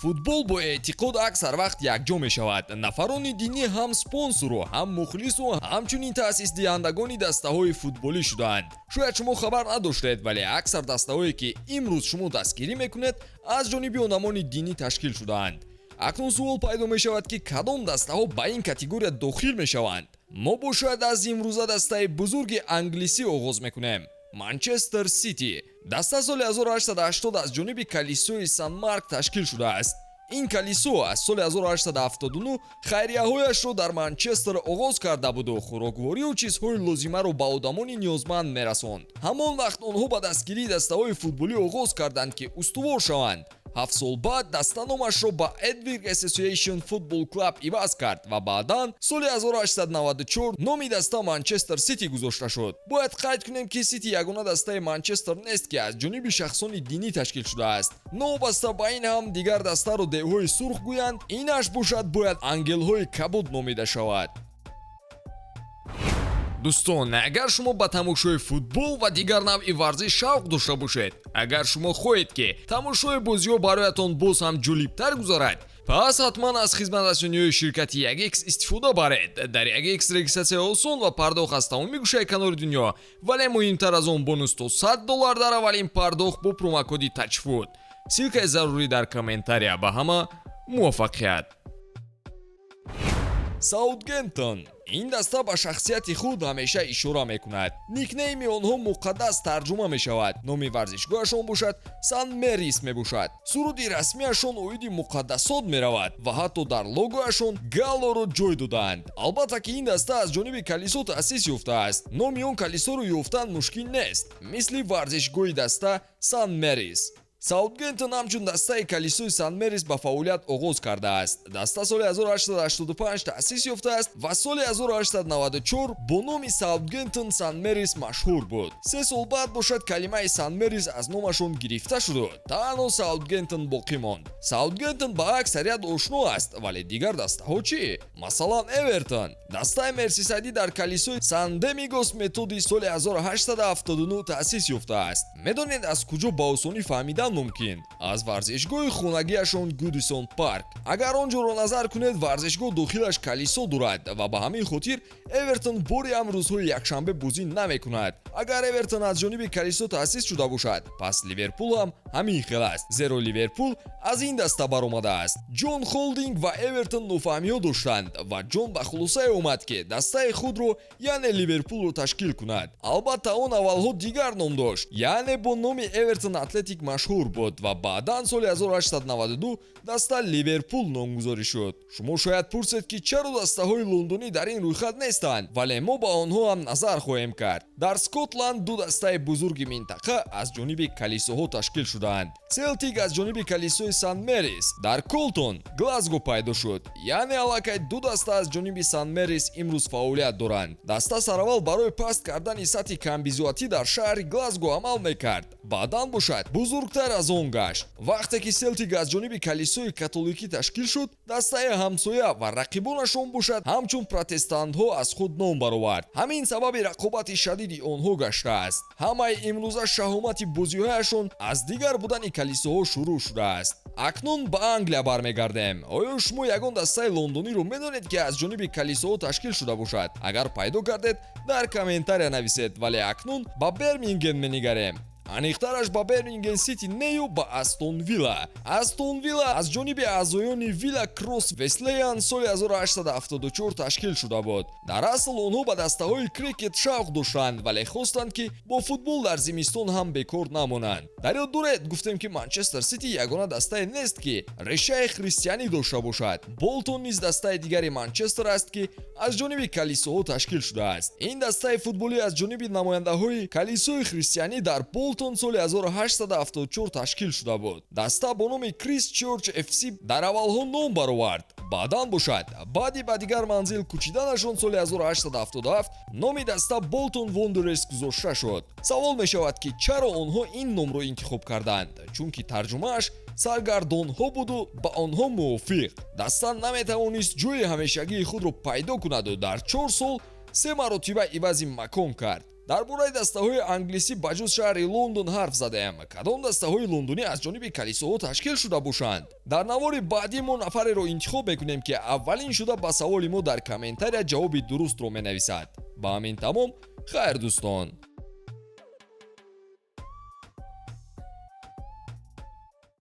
Футбол бо эътиқод аксар вақт якҷо мешавад. Нафарони динӣ ҳам спонсору, ҳам мухлису, ҳамчунин таъсисдиҳандагони дастаҳои футболӣ шудаанд. Шояд шумо хабар надоштед, вале аксар дастаҳое, ки имрӯз шумо дастгирӣ мекунед, аз ҷониби одамони динӣ ташкил шудаанд. Акнун суол пайдо мешавад, ки кадом дастаҳо ба ин категория дохил мешаванд. Мо бошад, аз имрӯза дастаи бузурги англисӣ оғоз мекунем: Манчестер Сити. Даста соли 1880 аз ҷониби калисои Сан Марк ташкил шудааст. Ин калисо аз соли 1879 хайрияҳояшро дар Манчестер оғоз карда буду хӯрокворию чизҳои лозимаро ба одамони ниёзманд мерасонд. Ҳамон вақт онҳо ба дастгирии дастаҳои футболӣ оғоз карданд, ки устувор шаванд. 7 сол баъд даста номашро ба Edinburgh Association Football Club иваз кард ва баъдан соли 1894 номи даста Манчестер Сити гузошта шуд. Бояд қайд кунем, ки Сити ягона дастаи Манчестер нест, ки аз ҷониби шахсони динӣ ташкил шудааст. Новобаста ба ин ҳам дигар дастаро девҳои сурх гӯянд, инаш бошад, бояд ангелҳои кабуд номида шавад. Дӯстон, агар шумо ба тамошои футбол ва дигар навъи варзиш шавқ дошта бошед, агар шумо хоҳед, ки тамошои бозиҳо бароятон боз ҳам ҷолибтар гузарад, пас ҳатман аз хизматрасониҳои ширкати 1X истифода баред. Дар 1X регистратсия осон ва пардохт аз тамоми гӯшаи канори дунё, вале муҳимтар аз он, бонус то 100 доллар дар аввалин пардохт бо промокоди TAJFOOT. Ссылкаи зарурӣ дар комментария. Ба ҳама муваффақият! Саутгемптон. Ин даста ба шахсияти худ ҳамеша ишора мекунад. Никнейми онҳо муқаддас тарҷума мешавад. Номи варзишгоҳашон бошад, Сан Мерис мебошад. Суруди расмиашон оиди муқаддасот меравад ва ҳатто дар логоашон галлоро ҷой додаанд. Албатта ки ин даста аз ҷониби калисо таъсис ёфтааст. Номи он калисоро ёфтан мушкил нест, мисли варзишгоҳи даста Сан Мерис. Саутгемптон ҳамчун дастаи калисои Сан Мерис ба фаъолият оғоз кардааст. Даста соли 1885 таъсис ёфтааст ва соли 1894 бо номи Саутгемптон Сан Мерис машҳур буд. 3 сол баъд бошад, калимаи Сан Мерис аз номашон гирифта шуду танҳо Саутгемптон боқӣ монд. Саутгемптон ба аксарият ошно аст, вале дигар дастаҳо чӣ? Масалан, Эвертон. Дастаи мерсисайдӣ дар калисои Сан Домингос Методи соли 1879 таъсис ёфтааст. Медонед, аз куҷо ба осонӣ фаҳмидан мумкин? Аз варзишгоҳи хонагиашон Гудисон Парк. Агар он ҷоро назар кунед, варзишгоҳ дохилаш калисо дорад ва ба ҳамин хотир Эвертон бори ҳам рӯзҳои якшанбе бозӣ намекунад. Агар Эвертон аз ҷониби калисо таъсис шуда бошад, пас Ливерпул ҳам ҳамин хел аст, зеро Ливерпул аз ин даста баромадааст. Ҷон Холдинг ва Эвертон нофаҳмиҳо доштанд ва Ҷон ба хулосае омад, ки дастаи худро, яъне Ливерпулро, ташкил кунад. Албатта, он аввалҳо дигар ном дошт, яъне бо номи Эвертон Атлетик машҳур буд ва баъдан соли 1892 даста Ливерпул номгузорӣ шуд. Шумо шояд пурсед, ки чаро дастаҳои лондонӣ дар ин рӯйхат нестанд, вале мо ба онҳо ҳам назар хоҳем кард. Дар Скотланд ду дастаи бузурги минтақа аз ҷониби калисоҳо ташкил шудаанд. Селтик аз ҷониби калисои Сан Мерис дар Колтон, Глазго, пайдо шуд, яъне аллакай ду даста аз ҷониби Сан Мерис имрӯз фаъолият доранд. Даста сараввал барои паст кардани сатҳи камбизоатӣ дар шаҳри Глазго амал мекард, баъдан бошад, бузургтар аз он гашт. Вақте ки Селтик аз ҷониби калисои католикӣ ташкил шуд, дастаи ҳамсоя ва рақибонашон бошад, ҳамчун протестантҳо аз худ ном баровард. Ҳамин сабаби рақобати шадиди онҳо гаштааст. Ҳамаи имрӯза шаҳомати бозиҳояшон аз дигар будани калисоҳо шурӯъ шудааст. Акнун ба Англия бармегардем. Оё шумо ягон дастаи лондониро медонед, ки аз ҷониби калисоҳо ташкил шуда бошад? Агар пайдо кардед, дар комментария нависед. Вале акнун ба Бермингем менигарем, аниқтараш ба Бермингем Сити нею, ба Астон Вилла. Астон Вилла аз ҷониби аъзоёни Вилла Кросс Веслеян соли 1874 ташкил шуда буд. Дар асл онҳо ба дастаҳои крикет шавқ доштанд, вале хостанд, ки бо футбол дар зимистон ҳам бекор намонанд. Дар ёд доред, гуфтем, ки Манчестер Сити ягона дастае нест, ки решаи христианӣ дошта бошад. Болтон низ дастаи дигари Манчестер аст, ки аз ҷониби калисоҳо ташкил шудааст. Ин дастаи футболӣ аз ҷониби намояндаҳои калисои христианӣ дар Болтон соли 1874 ташкил шуда буд. Даста бо номи Крист Чёрч ФС дар аввалҳо ном баровард. Баъдан бошад, баъди ба дигар манзил кӯчиданашон соли 1877, номи даста Болтон Вондерерс гузошта шуд. Савол мешавад, ки чаро онҳо ин номро интихоб карданд? Чунки тарҷумааш саргардонҳо буду ба онҳо мувофиқ. Даста наметавонист ҷои ҳамешагии худро пайдо кунаду дар 4 сол се маротиба ивази макон кард. Дар бораи дастаҳои англисӣ ба ҷуз шаҳри Лондон ҳарф задаем. Кадом дастаҳои лондонӣ аз ҷониби калисоҳо ташкил шуда бошанд? Дар навори баъдӣ мо нафареро интихоб мекунем, ки аввалин шуда ба саволи мо дар комментария ҷавоби дурустро менависад. Ба ҳамин тамом. Хайр, дӯстон.